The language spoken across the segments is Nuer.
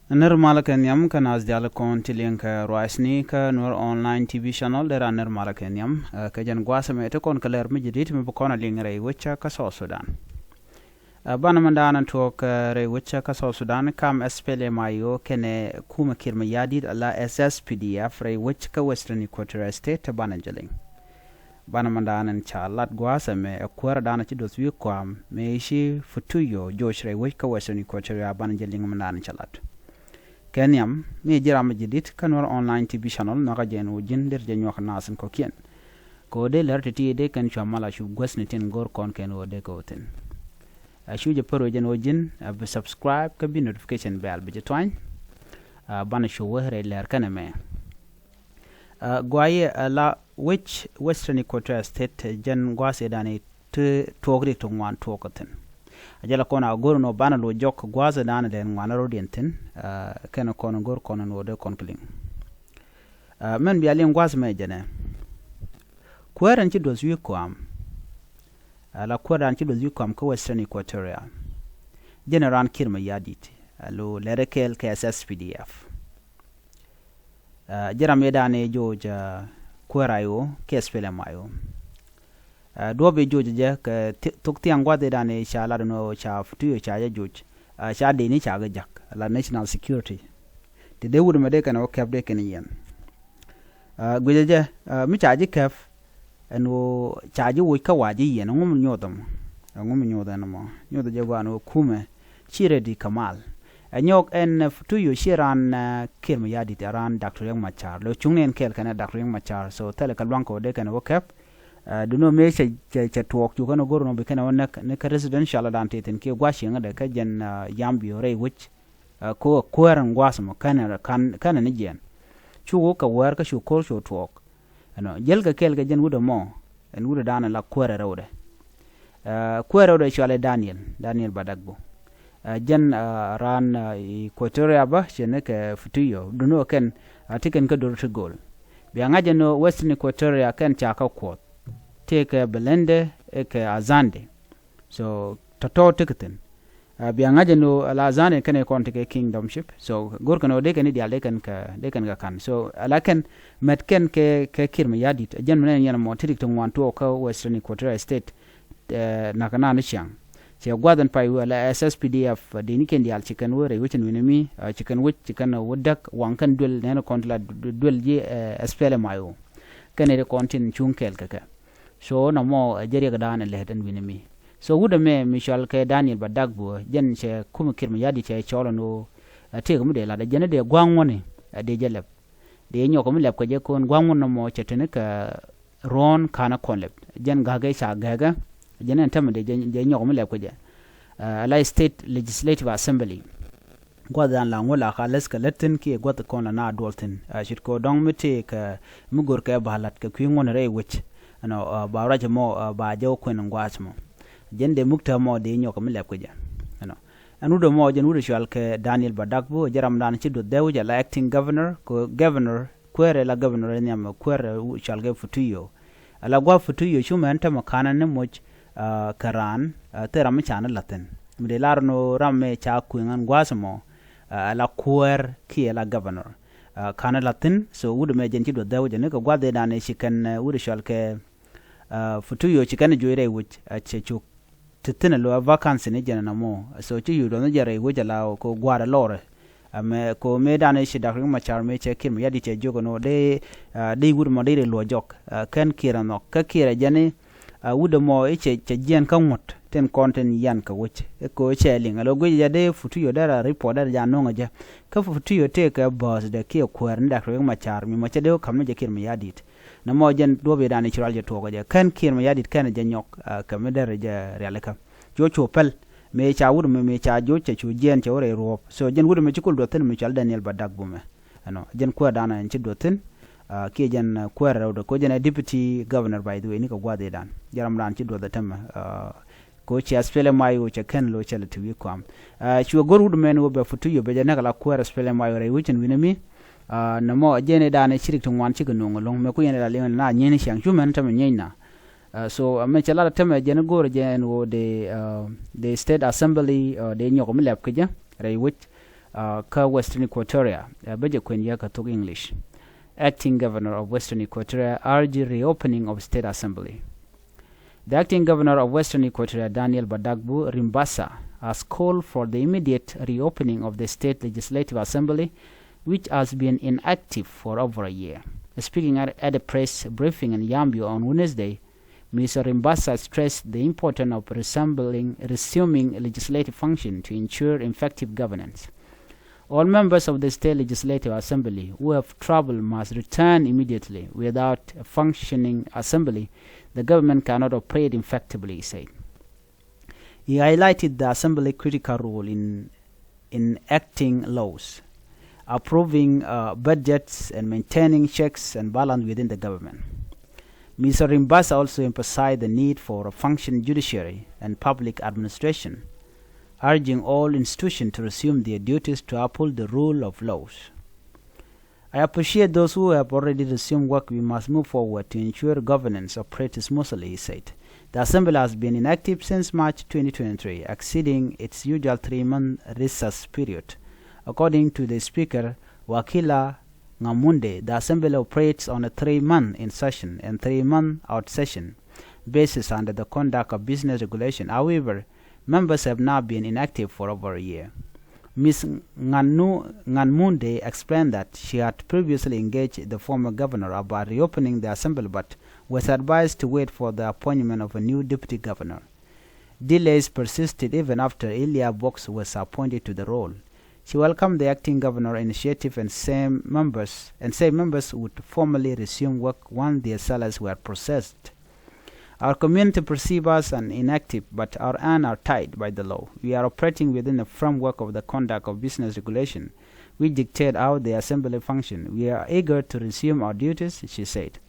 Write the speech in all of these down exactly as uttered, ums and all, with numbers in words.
Nir malä kɛ nhiam kä naath diaal kɔn ti liŋ kɛ ruacni kä Nuer Online T V channel. Dee ran nir malä kɛ nhiam, eh, kɛ jɛn gua̱a̱th ɛmɛ ti kɔn kɛ lɛr mi jadid mi bi kɔn a liŋ rɛy wec kä South Sudan. Eh, banɛ mɛn daanɛ tuɔɔk, eh, rɛy wec kä South Sudan kam S P L M I O kɛnɛ kumɛ Kiir Mayardit ala S S P D F rɛy wec kä Western Equatoria State ti banɛ jɛ liŋ. Banɛ mɛn daanɛ ca lat gua̱a̱th ɛmɛ ɛ kuäärä daanɛ ci duɔth wi̱i̱ kɔam mëë ci Futuyo joc rɛy wec kä Western Equatoria. Banɛ jɛ liŋ mɛn daanɛ ca lat. Kɛ nhiam mi ji̱ ram mi jadid kä Nuer Online T V channel, nhɔakä jɛ ɛn ɣöö ji̱n deri jɛ nyuak naath in kɔ̱kiɛn. Kɛ ɣöö dee lɛr ti̱ti̱ dee kɛn cua mal a cu guäthni tin go̱r kɔn kɛn ɣöö dee kɛ ɣöö thi̱n. A cu jɛ pär ɣöö jɛn ɣöö ji̱n a bi subscribe kä bi notification bell bi jɛ tuany. A banɛ cu wä rɛy lɛr kɛn ɛmɛ. A guayɛ a la wec Western Equatoria State jɛn gua̱a̱th ëë da̱a̱n i̱ ti tuɔɔk rik ti ŋuan tuɔɔk kä thi̱n. A jɛ la kɔn a go̱r nɔ banɛ lo̱c jɔk gua̱a̱th ëë da̱a̱n i̱ dɛn ŋuan rɔ̱diɛn thi̱n. A kɛn kɔn go̱r kɔn nɔ dee kɔn kɛ liŋ. A mɛn bia liŋ gua̱a̱th mɛ jɛnɛ. Kuäär ɛn ci duɔth wi̱i̱ kɔam. A la kuäär da̱a̱n ci duɔth wi̱i̱ kɔam kä Western Equatoria. Jɛn raan Kiir Mayardit a lo lɛrɛ kɛɛl kɛ S S P D F. A jɛ ram yɛ da̱a̱n i̱ joc, a kuäär I O kɛ S P L M I O. A duɔ̱p i̱ joc jɛ kɛ thi- thok thiaŋ gua̱th i̱ da̱a̱n i̱ ca lat nɔ ca Futuyo ca jɛ joc. A ca deni ca gɛ jak la national security. Ti dee wut mɛ dee kɛn ɛ wä kɛp dee kɛn yɛn. A guicɛ jɛ, a mi ca ji̱ kɛp ɛn ɣöö ca ji̱ woc kä wa ji̱ yiɛn, ɛŋu mi nyuɔth ɛmɔ? Ɛŋu mi nyuɔth ɛn ɛmɔ? Nyuɔth jɛ guan ɣöö kumɛ ci ready kɛ mal. Ɛ nyɔk ɛn, ɛ, Futuyo ci raan, ɛ, Kiir Mayardit, ɛ raan Doctor Riek Machar. Lo cuŋni ɛn kɛɛl kɛnɛ Doctor Riek Machar. So thilɛ kɛ luaŋ kɛ wä dee kɛnɛ wä kɛp. Ɛ duno mëë cɛ, cɛ, cɛ tuɔɔk cu kɛnɛ go̱r nɔ bi kɛnɛ wä näk ni kä residential dan tëë thi̱n kiɛ gua̱c cieŋädɛ kä jɛn, ɛ, Yambio rɛy wec. Ɛ ko kuäär ɛn gua̱a̱th ɛmɔ kɛnɛ, kɛnɛ ni jiɛn. Cu wä kɛ wäär kä cu ko̱r cu tuɔɔk. Ɛnɔ, jäl kɛ kɛɛl kɛ jɛn wut ɛmɔ, ɛn wut ɛ da̱a̱n ɛ la kuäärɛ rɛwdɛ. Ɛ kuäärɛ rɛwdɛ cɔalɛ Daniel, Daniel Badagbo. Ɛ jɛn, ɛ, raan, ɛ, Equatoria bä, cɛ ni kɛ Futuyo, duno kɛn, ɛ ti kɛn kä do̱r ti go̱o̱l. Bia ŋa̱c ɛn ɣöö Western Equatoria kɛn ca kä kuɔth. Tëë kɛ Balende, ɛ kɛ Azande. So tɔ̱tɔ̱ tekɛ thi̱n. Ɛ bia ŋa̱c ɛn ɣöö ala Azande kɛnɛ kɔn tekɛ kingdomship. So go̱r kɛn ɣöö dee kɛn i̱ diaal dee kɛn kɛ, dee kɛn kɛ ka̱n. So ala kɛn mɛt kɛn kɛ, kɛ Kiir Mayardit. Ɛ jɛn mi nɛn yɛn ɛmɔ ti rik ti ŋuan tuɔɔk kä Western Equatoria State. Ɛ na̱k naan ni ciaŋ. Cɛ gua̱th ɛn pay wee ala S S P D F, ɛ dee ni kɛn diaal ci kɛn wee rɛy wec ɛn wi̱ni mi, ɛ ci kɛn wec, ci kɛn wä däk, waŋ kɛn duel, nɛn kɔn ti la du-, duel ji̱, ɛ S P L M I O. Kɛn ɛ ri kɔn tin cuŋ kɛɛl kɛ kɛ. So nɔmɔ, ɛ jɛ riɛk da̱a̱n ɛ lɛt ɛn wi̱ni mi. So wut ɛmɛ mi cɔal kɛ Daniel Badagbo, jɛn cɛ kumɛ Kiir Mayardit cɛ cɔl ɛn ɣöö, ɛ tëëk mi dee lat, ɛ jɛn ɛ dee gua̱a̱ŋ ŋuɔ̱ni, ɛ dee jɛ lɛp. Dee nyɔk mi lɛp kɛ jɛ ko̱n gua̱a̱ŋ ŋuɔ̱n nɔmɔ cɛ teni kɛ ruɔ̱ɔ̱n ka̱n ɛ kɔn lɛp. Jɛn ga̱kɛ ca gɛ̱kɛ, jɛn ɛn tämɛ dee jɛ, jɛ nyɔk mi lɛp kɛ jɛ. Ɛ ala State Legislative Assembly. Gua̱th dan la ŋu la ka läth kɛ lät thi̱n kiɛ gua̱th kɔn la na duɔl thi̱n. Ɛ ce̱tkɛ dɔ̱ŋ mi tëëkɛ mi go̱rkɛ ba la̱t kɛ kui̱ ŋuɔ̱n rɛy wec. Ɛnɔ, ɛ ba ruac ɛmɔ, ɛ ba jɛ wä kuɛn in gua̱a̱th ɛmɔ. Jɛn dee muk täämɔ dee nyɔk mi lɛp kɛ jɛ. Ɛnɔ. Ɛn wut ɛmɔ jɛn wut ɛ cɔal kɛ Daniel Badagbo, jɛ ram dan ci duɔth dhɛw jɛ la acting governor, kɛ governor, kuäärɛ la governor ɛ nhiam, kuäärɛ cɔal kɛ Futuyo. Ala gua̱a̱th Futuyo cu mɛn tämɛ ka̱n ni moc, ɛ kɛ raan, ɛ thil ram mi ca ni la̱th thi̱n. Mi dee lar ni ɣöö ram mi ca kueŋ ɛn gua̱a̱th ɛmɔ, ɛ ala kuäär kiɛ la governor. Ɛ ka̱n ni la̱th thi̱n, so wut ɛmɛ jɛn ci duɔth dhɛw jɛ ni kɛ gua̱th ëë dan ëë ci kɛn, ɛ wut ɛ cɔal kɛ, ɛ Futuyo ci kɛn ɛ juɔc rɛy wec, ɛ cɛ cuk. Ti thi̱n ɛ lo̱ ɛ vacancy ni jɛn ɛn ɛmɔ. So ci yut ɔnh jɛ rɛy wec ala kɛ gua̱a̱r ɛ lɔrɛ. Ɛmɛ kɛ ɣöö mëë dan i̱ ci Dak Riek Machar mëë cɛ Kiir Mayardit cɛ jiök ɛn ɣöö dee, ɛ dee wut ɛmɔ dee rɛy luɔ̱c jɔk. Ɛ kɛn Kiir ɛ nhɔk kä Kiir ɛ jɛn i̱, ɛ wut ɛmɔ i̱ cɛ, cɛ jiɛɛn kä ŋuɔ̱t tin kɔn tin yian kɛ wec. I̱ kɛ ɣöö cɛ liŋ ɛ lo̱ guic jɛ dee Futuyo dee ra report dee ra jɛ a no̱o̱ŋ ɛ jɛ. Kä Futuyo tëëkɛ bääth dee kiɛ kuäär ni Dak Riek Machar mi mɔ cɛ dee wä ka̱m ni jɛ Kiir Mayardit. Nɔmɔ jɛn duɔ̱p i̱ dan i̱ ci rual jɛ tuɔɔk ɛ jɛ. Kɛn Kiir Mayardit kɛn ɛ jɛ nyɔk, ɛ kɛ mi dee rɛ jɛ rialikä. Cu cu päl. Mëë ca wut mi, mëë ca joc cɛ cu jiɛɛn cɛ wä rɛy ruɔ̱ɔ̱p. So jɛn wut mi ci kul duɔth thi̱n mi cɔal Daniel Badagbo mɛ. Ɛnɔ, jɛn kuäär dan ɛn ci duɔth thi̱n. Ɛ kiɛ jɛn, ɛ kuäär rɛwdɛ. Ko jɛn ɛ deputy governor by the way ni kɛ gua̱a̱th i̱ dan. Jɛn ram dan ci duɔth ɛ tämɛ. Ɛ kɛ ɣöö ci S P L M I O cɛ kɛn lo̱ cɛ lɛ ti wi̱i̱ kɔam. Ɛ cuɛ go̱r wut mɛn ɣöö bɛ Futuyo bɛ jɛ näk ala kuäär S P L M I O rɛy wec ɛn wi̱ni mi. Ɛ nɔmɔ jɛn i̱ dan i̱ ci rik ti ŋuan cikɛ no̱o̱ŋ ɛlɔ̱ŋ. Mɛ ku yɛn ɛ la liŋ ɛn na nyieeny ni ciaŋ cu mɛn tämɛ nyieeny na. Ɛ so, ɛ mɛ cɛ lat ɛ tämɛ jɛn i̱ go̱o̱rɛ jɛ ɛn ɣöö dee, ɛ dee State Assembly, ɛ dee nyɔk mi lɛp kɛ jɛ rɛy wec. Kä Western Equatoria, bä jɛ kuɛn yɛ kä thok English. Acting Governor of Western Equatoria urge reopening of State Assembly. The acting governor of Western Equatoria, Daniel Badagbu Rimbasa, has called for the immediate reopening of the state legislative assembly, which has been inactive for over a year. Speaking at, at a press briefing in Yambio on Wednesday, Mister Rimbasa stressed the importance of resembling, resuming legislative function to ensure effective governance. All members of the state legislative assembly who have trouble must return immediately. Without a functioning assembly, the government cannot operate effectively, he said. He highlighted the assembly critical role in enacting laws, approving uh, budgets, and maintaining checks and balance within the government. Mister Rimbasa also emphasized the need for a functioning judiciary and public administration, urging all institutions to resume their duties to uphold the rule of laws. I appreciate those who have already resumed work. We must move forward to ensure governance operates smoothly, he said. The assembly has been inactive since March twenty twenty-three, exceeding its usual three-month recess period. According to the speaker, Wakila Ngamunde, the assembly operates on a three-month in session and three-month out session basis under the conduct of business regulation. However, members have now been inactive for over a year. Miss Nganu-, Nganmunde explained that she had previously engaged the former governor about reopening the assembly but was advised to wait for the appointment of a new deputy governor. Delays persisted even after Elia Box was appointed to the role. She welcomed the acting governor initiative and same members and said members would formally resume work once their salaries were processed. Our community perceive us as inactive, but our hands are tied by the law. We are operating within the framework of the conduct of business regulation, which dictate how the assembly function. We are eager to resume our duties, she said.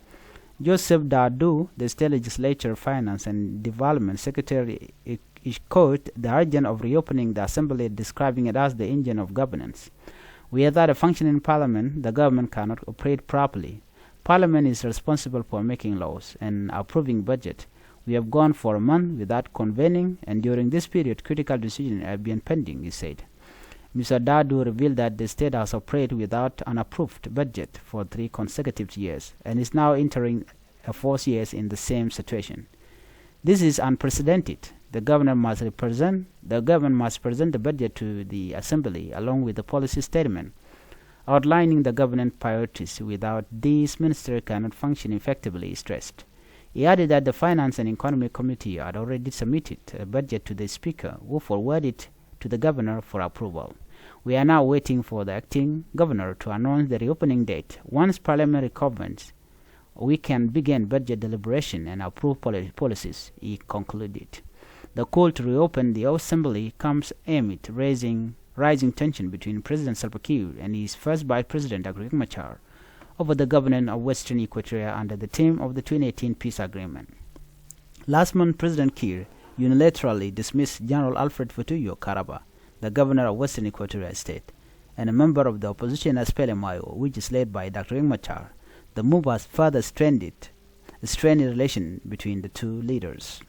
Joseph Dadu, the state legislature finance and development secretary, echoed the urgent of reopening the assembly, describing it as the engine of governance. We are without a functioning parliament, the government cannot operate properly. Parliament is responsible for making laws and approving budget. We have gone for a month without convening, and during this period, critical decisions have been pending, he said. Mister Dadu revealed that the state has operated without an approved budget for three consecutive years and is now entering a fourth year in the same situation. This is unprecedented. The governor must represent, the government must present the budget to the assembly along with the policy statement outlining the government priorities. Without these, ministry cannot function effectively, he stressed. He added that the Finance and Economy Committee had already submitted a budget to the Speaker, who forwarded it to the Governor for approval. We are now waiting for the acting governor to announce the reopening date. Once Parliament recovers, we can begin budget deliberation and approve poli-, policies, he concluded. The call to reopen the assembly comes amid raising, rising tension between President Salva Kiir and his first vice president, Doctor Riek Machar, over the governance of Western Equatoria under the theme of the twenty eighteen peace agreement. Last month, President Kiir unilaterally dismissed General Alfred Futuyo Karaba, the governor of Western Equatoria State, and a member of the opposition S P L M I O, which is led by Doctor Riek Machar. The move has further strengthened, strained relation between the two leaders.